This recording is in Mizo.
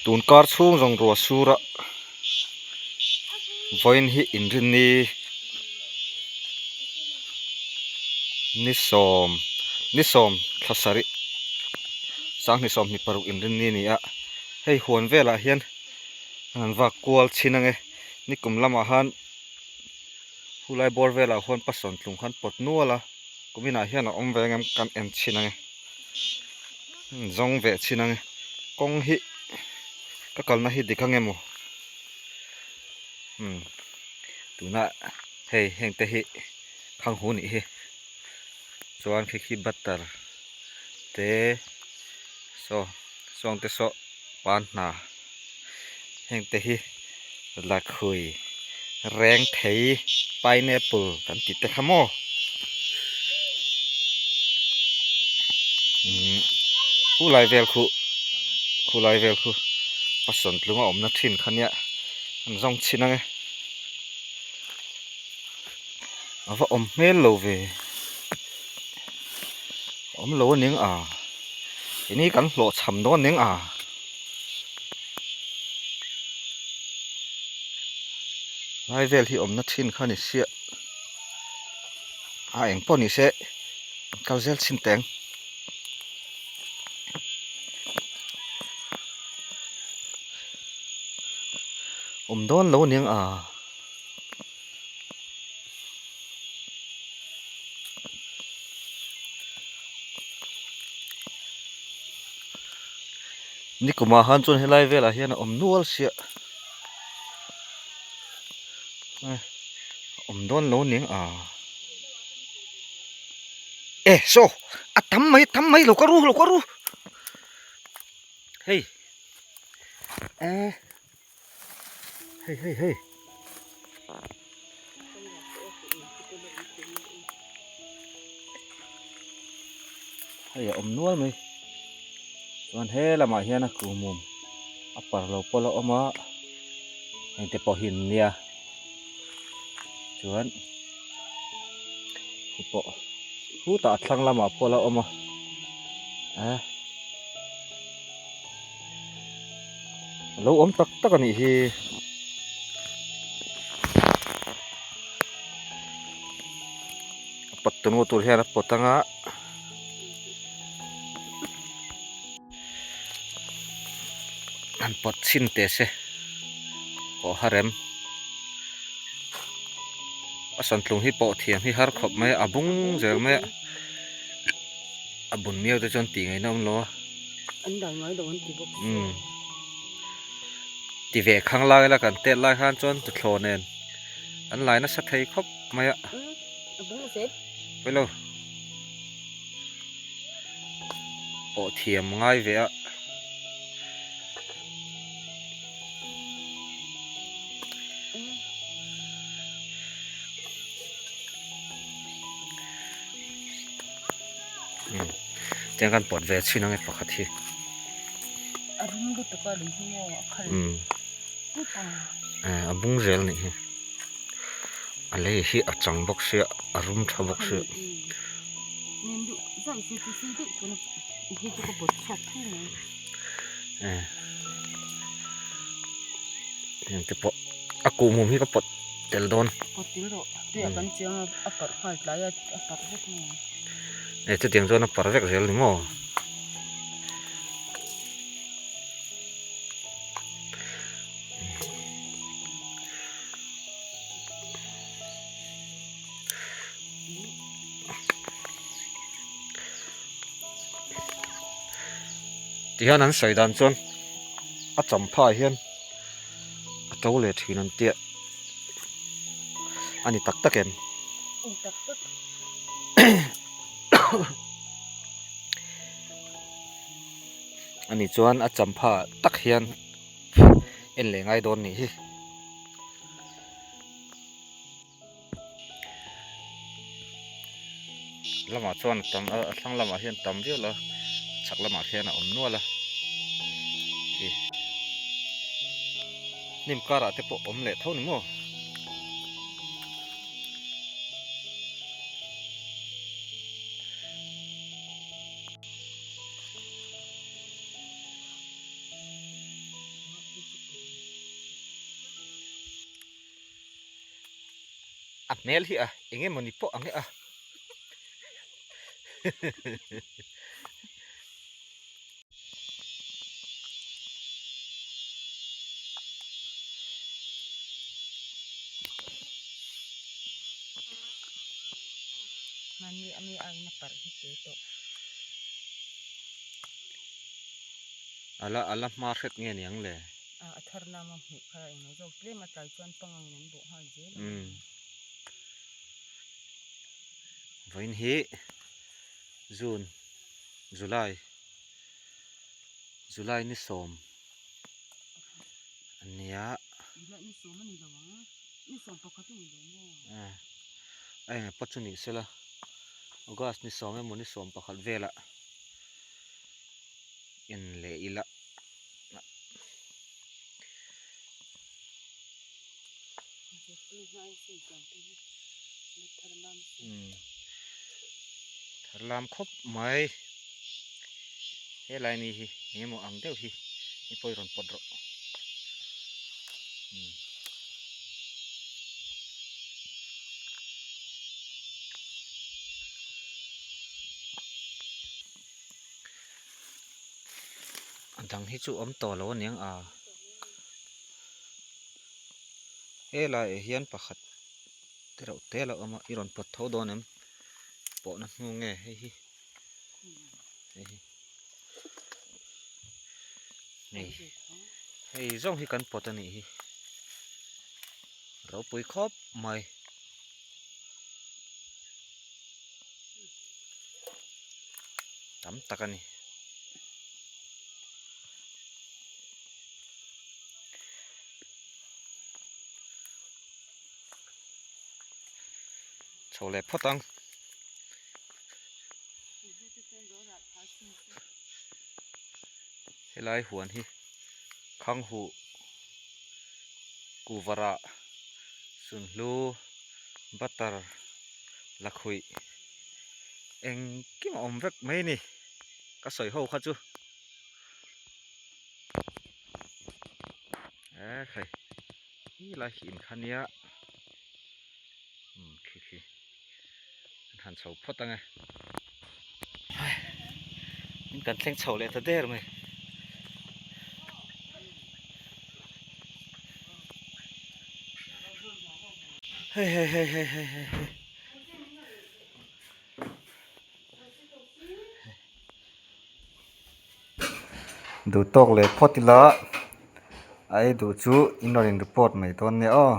Tun kar chhung zawng ruah sura vawiin hi inrinni ni sawm ni sawm thla sarih sanghnih sawmhnih paruk inrinni a ni a hei huan velah hian an vak kual chhin ange nikum lamah khan Khulai bawr velah huan pasawn tlung khan pawt nual a kuminah hian a awm ve ang em kan en chhin ang e zawng ve chhin ang e kawng hi ka kalna hi dik ang emaw umm tuna hei heng te hi khang hu nih hi chuan khi khi butter te saw sawng te saw pan hna heng te hi lakhui reng thei pineapple kan tih te kha maw umm khulai vel khu khulai vel khu a sawntlung a awmna thin kha nia an zawng chhin ang e a va awm hmel lo ve awm lo a ning a ini kan hlawh chham dawn ning a. Lai vel hi awmna thin kha ni siah a eng pawh ni se kal zel chhin teng. Awm dawn lo aniang a. Nikumah han chuan helai velah hian a awm nual siah a awm dawn lo aniang a e saw a tam mai a tam mai lo ka ru lo ka ru hei e hei hei hei. Hei a awm nual mai chuan he lamah hian a kuhmum a par lo pawlh a awm a heng te pawh hi an nia chuan khu pawh khutah a thlang lamah pawh a la awm a eh. A lo awm tak tak a nih hi. A pawt tunu tur hian a pawt anga. Han pawt chhin teh se pawh har em. A sawntlung hi pawh thiam hi har khawp mai a, a bung zel mai a. A bun miau te chuan tih ngaihna awm lo a. An dai ngai lo an ti bawk si. Umm. Ti ve khang lai la kan tet lai khan chuan tuthlawh nen an lai nasa thei khawp mai a. Umm a bung zel. Pawilo. Pawh thiam ngai ve a. Tiang kan pawt ve chhin ang e pakhat hi. A rum lutuk a lei hi maw a khal put ang. A bung zel anih hi. A lei hi a chang bawk sia a rum tha bawk sia. Heng te pawh a kuhmum hi ka pawt tel dawn. Pawt tel rawh tuiah kan chiang a a parh nghal tlai a a parh vek mai ang. E chutiang chuan a parh vek zel ni maw. Tihian an sawi dan chuan a champhaah hian a to leh thin an tia a ni tak tak em? A ni chuan a champhaah tak hian en leh ngai dawn nih hi. Lamah chuan a tam a thlang lamah hian tam viau lo a chhak lamah khian a awm nual a ih hnim karah te pawh awm leh tho ni maw. A hmel hi a eng emawni pawh ang e a. Mahni a mi aiin a parh hi te tawh. Ala ala hma hret nge niang le. A thar nama hmuh kha a englo zawk tlem a tlai chuan pangangin an bawh nghal zel a. Vawiin hi June, July, July ni sawm a nia. July ni sawm a ni lo ang, ni sawm pakhat a ni lo maw? A eng pawh chu ni sela August ni sawm emaw ni sawm pakhat velah en leh ila. Thar lam khawp mai helai mi hi eng emaw ang deuh hi i pawi rawn pawt rawh A dang hi chu awm tawh lo aniang a helaiah hian pakhat te reuh te a lo awm a i rawn pawt tho dawn em pawhna hnu nge hei hi hei hi hei hei zawng hi kan pawt a nih hi ropui khawp mai. Tam tak a ni. Chho leh phawt ang. Helai huan hi Khanghuh Kuvarah Sunhlu Butter Lakhuih engkim a awm vek mai a ni ka sawi ho kha chu ekhai hi lai hi in kha nia umm khi khi an han chho phawt ang e in kan thleng chho leh ta der mai. Hei hei hei hei hei hei hei. Duh tawk leh phawt ila a ei duh chu in rawn in report mai dawn nia aw.